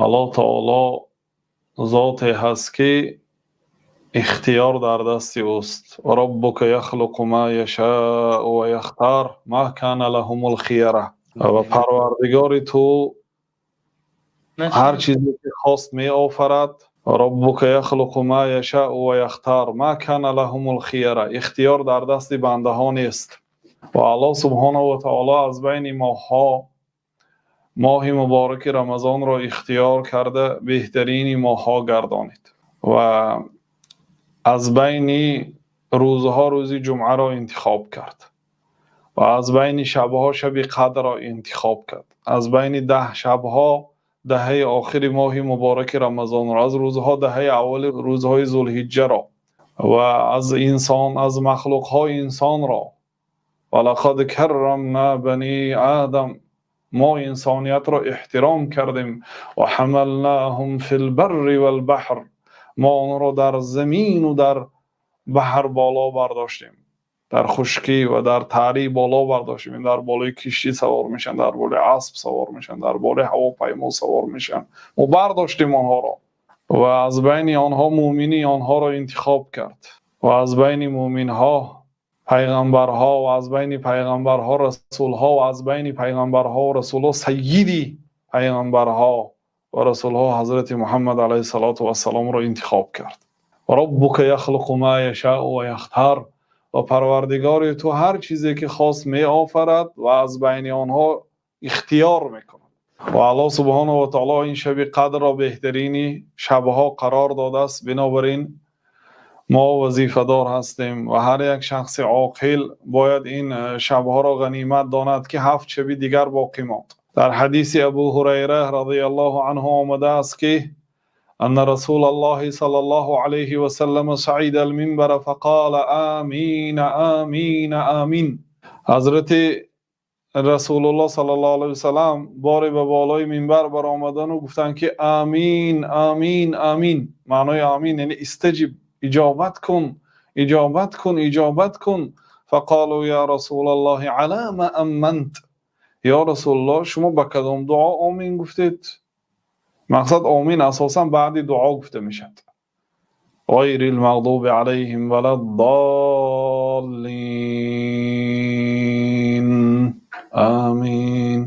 Аллоҳ таоло зоте ҳаст, ки ихтиёр дар дасти ӯст. Роббука яхлуқу ма яшоу ва яхтор, ма кана лаҳумул хияра. Ва Парвардигори ту ҳар чизе ки хост меофарад. Роббука яхлуқу ма яшоу ва яхтор, ма кана лаҳумул хияра. Ихтиёр дар дасти бандаҳо нест. Ва Аллоҳ субҳонаҳу ва таоло аз байни моҳҳо моҳи мубораки Рамазонро ихтиёр карда, беҳтарини моҳҳо гардонид ва аз байни рӯзҳо рӯзи ҷумъаро интихоб кард ва аз байни шабҳо шаби қадрро интихоб кард, аз байни 10 шабҳо даҳаи охири моҳи мубораки Рамазонро, аз рӯзҳо даҳаи аввали рӯзҳои Зулҳиҷҷаро ва аз инсон, аз махлуқҳои инсонро. Ва лақад каррамна бани Одам, мо инсониятро эҳтиром кардем. Ва ҳамалнаҳум фил барри вал баҳр, мо онро дар замин ва дар баҳр боло бардоштем, дар хушкӣ ва дар тарӣ боло бардоштем. Дар болои киштӣ савор мешан, дар болои асп савор мешан, дар болои ҳавопаймо савор мешан. Мо бардоштем онҳоро ва аз байни онҳо мӯъминӣ онҳоро интихоб кард ва аз байни мӯъминҳо пайғамбарҳо ва аз байни пайғамбарҳо расулҳо ва аз байни пайғамбарҳо ва расулҳо саййиди пайғамбарҳо ва расулҳо ҳазрати Муҳаммад алайҳиссалоту вассаломро интихоб кард. Роббука яхлуқу ма яшоу ва яхтор, ва Парвардигори ту ҳар чизе ки хост меофарад ва аз байни онҳо ихтиёр мекунад. Ва Аллоҳ субҳонаҳу ва таоло ин шаби қадрро беҳтарини шабҳо қарор додааст. Бинобар ин мо вазифадор ҳастем ва ҳар як шахси оқил бояд ин шабҳоро ғанимат донад, ки 7 шаби дигар боқӣ монд. Дар ҳадиси Абу Ҳурайра розияллоҳу анҳу омадааст, ки анна Расулаллоҳи саллаллоҳу алайҳи васаллам саида ал-минбара фақола омин, омин, омин. Ҳазрати Расулуллоҳ саллаллоҳу алайҳи васаллам боре ба болои минбар баромадан ва гуфтанд, ки омин, омин, омин. Маънои омин яъне истаҷиб, иҷобат кун, иҷобат кун, иҷобат кун. Фақолу ё Расулаллоҳи ала ма аммант, ё Расулуллоҳ, шумо ба кадом дуо омин гуфтед? Мақсад омин асосан баъди дуо гуфта мешавад. Ғайрил мағдуби алайҳим валад-доллин. Амин.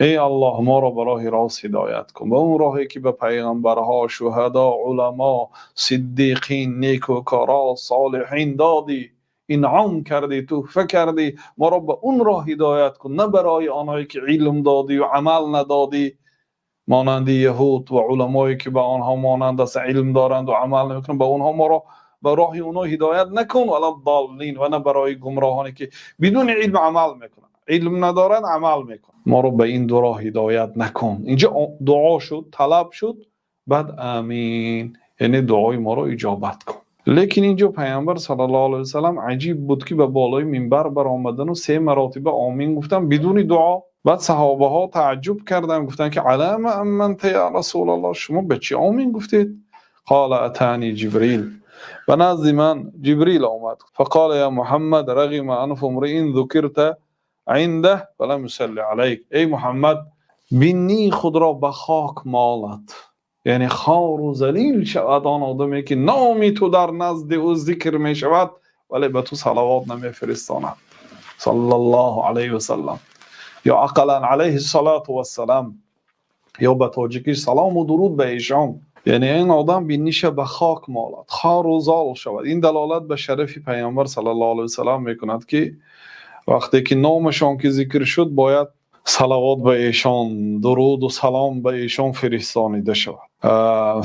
Эй Аллоҳ, моро ба роҳи рост ҳидоят кун, ба он роҳе ки ба пайғамбарҳо, шуҳадо, уламо, сиддиқин, некӯкоро, солиҳин додӣ, инъом кардӣ, туҳфа кардӣ, моро ба он роҳ ҳидоят кун, на барои онҳое ки илм додӣ ва амал надодӣ, монанди яҳуд ва уламое ки ба онҳо монанд аст, илм доранд ва амал намекунанд, ба онҳо моро ба роҳи онҳо ҳидоят накун, валад-доллин, ва на барои гумроҳоне ки бидуни илм амал мекунанд, илм надоранд, амал мекунанд, моро ба ин ду роҳ ҳидоят накун. Инҷо дуо шуд, талаб шуд, баъд амин, яъне дуои моро иҷобат кун. Лекин инҷо пайғамбар саллаллоҳу алайҳи васаллам аҷиб буд, ки ба болои минбар баромадан ва 3 маротиба омин гуфтан бидуни дуо. Баъд саҳобаҳо таажжуб карданд, гуфтанд, ки ала ма амманта ё Расулаллоҳ, шумо ба чӣ омин гуфтед? Қола атани Ҷибрил, ба назди ман Ҷибрил омад. Фақола ё Муҳаммад рағима анфу мриин зукирта индаҳ фалам юсалли алайк. Эй Муҳаммад, бинии худро ба хок молад, яъне хору залил шавад он одаме ки номи ту дар назди ӯ зикр мешавад, вале ба ту салавот намефиристонад. Саллаллоҳу алайҳи васаллам, ё ақаллан алайҳи салоту вассалам, ё ба тоҷикӣ салому дуруд ба эшон. Яъне ин одам биниша ба хок молад, хору зол шавад. Ин далолат ба шарафи пайғамбар саллаллоҳу алайҳи васаллам мекунад, ки вақте ки номашон ки зикр шуд, бояд салавот ба эшон, дуруду салом ба эшон фиристонида шавад.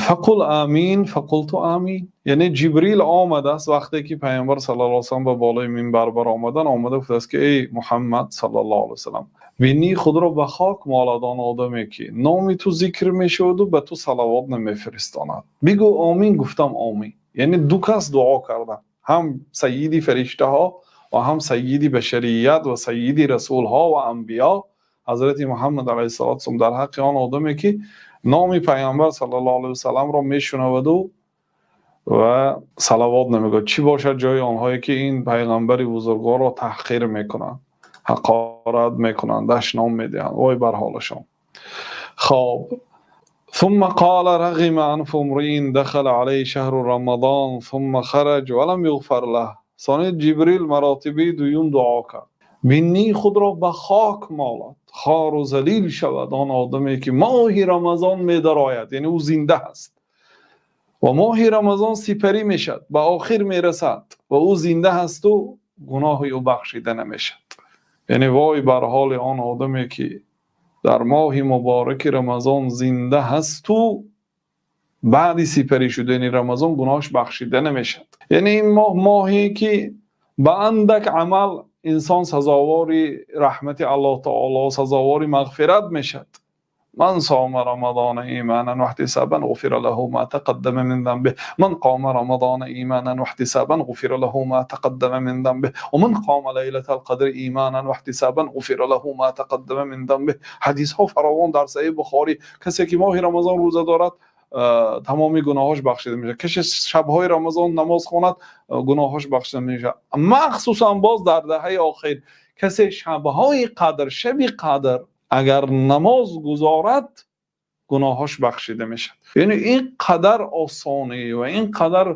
Фақул амин, фақулту амин. Яъне Ҷибрил омадааст вақте ки пайғамбар саллаллоҳу алайҳи васаллам ба болои минбар баромадан, омада гуфтааст, ки эй Муҳаммад саллаллоҳу алайҳи васаллам, бинии худро ба хок молад он одаме ки номи ту зикр мешаваду ба ту салавот намефиристонад. Бигӯ омин, гуфтам омин. Яъне ду кас дуо карданд, ҳам саййиди фариштаҳо ва ҳам саййиди башарият ва саййиди расулҳо ва анбиё ҳазрати Муҳаммад алайҳиссалоту вассалом дар ҳаққи он одаме ки номи пайғамбар саллаллоҳу алайҳи васалламро мешунаваду ва салавот намегӯяд. Чӣ бошад ҷои онҳое ки ин пайғамбари бузургворро таҳқир мекунанд, ҳақорат мекунанд, дашном медиҳанд? Вой бар ҳолашон. Хоб, ثم قال رغم أنف امرئ دخل عليه شهر رمضان ثم خرج ولم يغفر له. Сонӣ Ҷабраил маротиби дуюм дуо кард. Бинии худро ба хок молад, хору залил шавад он одаме ки моҳи Рамазон медарояд, яъне ӯ зинда аст ва моҳи Рамазон сипарӣ мешавад, ба охир мерасад ва ӯ зинда аст ва гуноҳи ӯ бахшида намешавад. Яъне вой бар ҳоли он одаме ки дар моҳи муборак Рамазон зинда аст ва баъди сипарӣ шудани Рамазон гуноҳаш бахшида намешавад. Яъне ин моҳ, моҳе ки ба андак амал инсон сазовори раҳмати Аллоҳ таъоло, сазовори мағфират мешавад. من صام رمضان إيمانا واحتسابا غفر له ما تقدم من ذنبه، من قام رمضان إيمانا واحتسابا غفر له ما تقدم من ذنبه، ومن قام ليلة القدر إيمانا واحتسابا غفر له ما تقدم من ذنبه. ҳадисҳо фаровон дар Саҳеҳи Бухорӣ. Касе ки моҳи Рамазон рӯза дорад, тамоми гуноҳаш бахшида мешавад. Касе шабҳои Рамазон намоз хонад, гуноҳаш бахшида мешавад. Махсусан боз дар даҳаи охир касе шабҳои қадр, шаби қадр агар намоз гузорад, гуноҳаш бахшида мешавад. Яъне ин қадар осонӣ ва ин қадар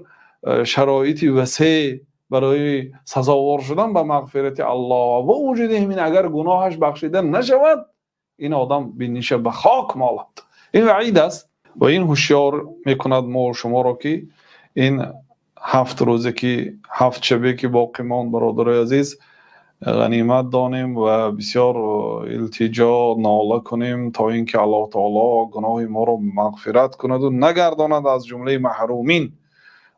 шароити васеъ барои сазовор шудан ба мағфирати Аллоҳ ва вуҷуди ҳамин агар гуноҳаш бахшида нашавад, ин одам биниша ба хок молад. Ин ваъид аст ва ин ҳушёр мекунад мо ва шуморо ки ин ҳафт рӯзе ки ҳафт шабе ки боқӣ монд, бародарони азиз, ғанимат донем ва бисёр илтиҷо нола кунем то инки Аллоҳ таъоло гуноҳи моро мағфират кунад ва нагардонад аз ҷумлаи маҳрумин.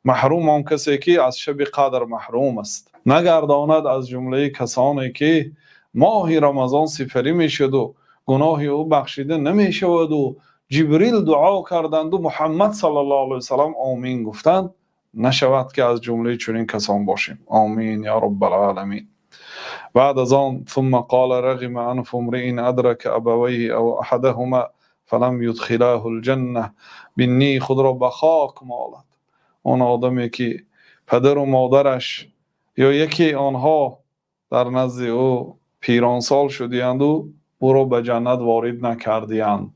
Маҳрум он касе ки аз шаби қадр маҳрум аст, нагардонад аз ҷумлаи касоне ки моҳи Рамазон сипарӣ мешуд ва гуноҳи ӯ бахшида намешавад ва Ҷабраил дуо карданд ва Муҳаммад саллаллоҳу алайҳи васаллам омин гуфтанд, нашавад ки аз ҷумлаи чунин касон бошем. Омин ё Раббал оламин. بعد از آن ثم قال رغم أنف امرئ أدرك أبويه أو أحدهما فلم يدخلاه الجنة. بینی خود را به خاک مالد он одаме ки падару модараш ё яке онҳо дар назди ӯ пиронсол шудиянд ва ӯро ба ҷаннат ворид накардиянд.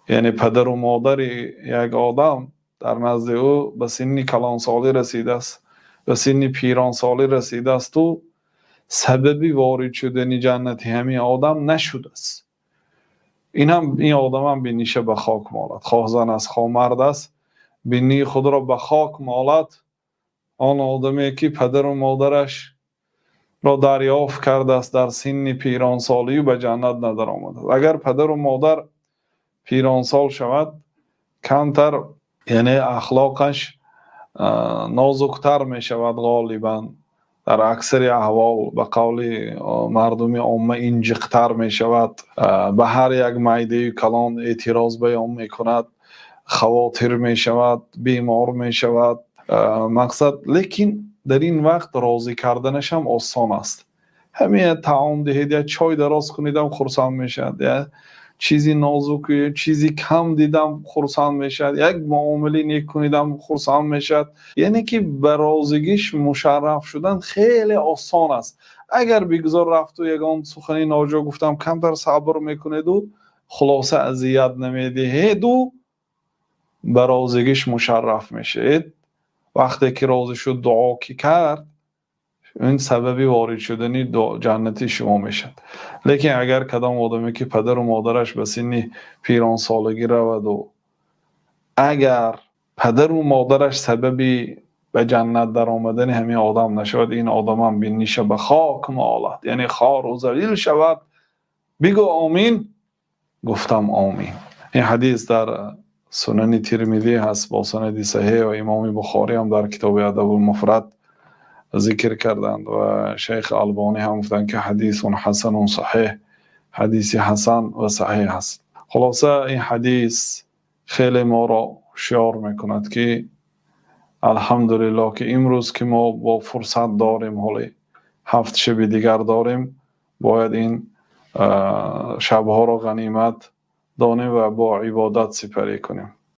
Яъне падару модари як одам дар назди ӯ ба синни калонсолӣ расидааст, ба синни пиронсолӣ расидааст ва сабаби ворид шудани ҷаннати ҳамин одам нашудааст. Ин ҳам ин одам ҳам биниша ба хок молад, хоҳ зан аст хоҳ мард аст, бинии худро ба хок молад он одаме ки падару модарашро дарёфт кардааст дар синни пиронсолӣ ба ҷаннат надаромадааст. Агар падару модар пиронсол шавад, камтар яъне ахлоқаш нозуктар мешавад ғолибан. Дар аксари аҳвол ба қавли мардуми омма инҷиқтар мешавад, ба ҳар як майдаи калон эътироз баён мекунад, хавотир мешавад, бемор мешавад. Мақсад лекин дар ин вақт розӣ карданаш ҳам осон аст. Ҳамин таом диҳед, я чой дароз кунидам хурсанд мешавад, я чизи нозук, чизи кам дидам хурсанд мешавад, як муомилаи нек кунидам хурсанд мешавад. Яъне ки ба розигиш мушарраф шудан хеле осон аст. Агар бигзор рафту ягон сухани ноҷо гуфтам, камтар сабр мекунеду хулоса азият намедиҳеду ба розигиш мушарраф мешавед. Вақте ки розӣ шуд, дуо ки кард, ин сабаби ворид шудани ҷаннати шумо мешавад. Лекин агар кадом одаме ки падару модараш ба синни пиронсолагӣ раваду агар падару модараш сабаби ба ҷаннат даромадани ҳамин одам нашавад, ин одамам биниша ба хок молад, яъне хору залил шавад. Бигӯ омин, гуфтам омин. Ин ҳадис дар Сунани Тирмизӣ ҳаст бо санади саҳеҳ ва Имоми Бухорӣ ҳам дар китоби Адабул Муфрад зикр карданд ва Шайх Албонӣ ҳам гуфтанд ки ҳадисун ҳасанун саҳеҳ, ҳадиси ҳасан ва саҳеҳ аст. Хулоса ин ҳадис хеле моро ҳушёр мекунад ки алҳамдулиллоҳ ки имрӯз ки мо бо фурсат дорем, ҳоле ҳафт шаби дигар дорем, бояд ин шабҳоро ғанимат донем ва бо ибодат сипарӣ кунем.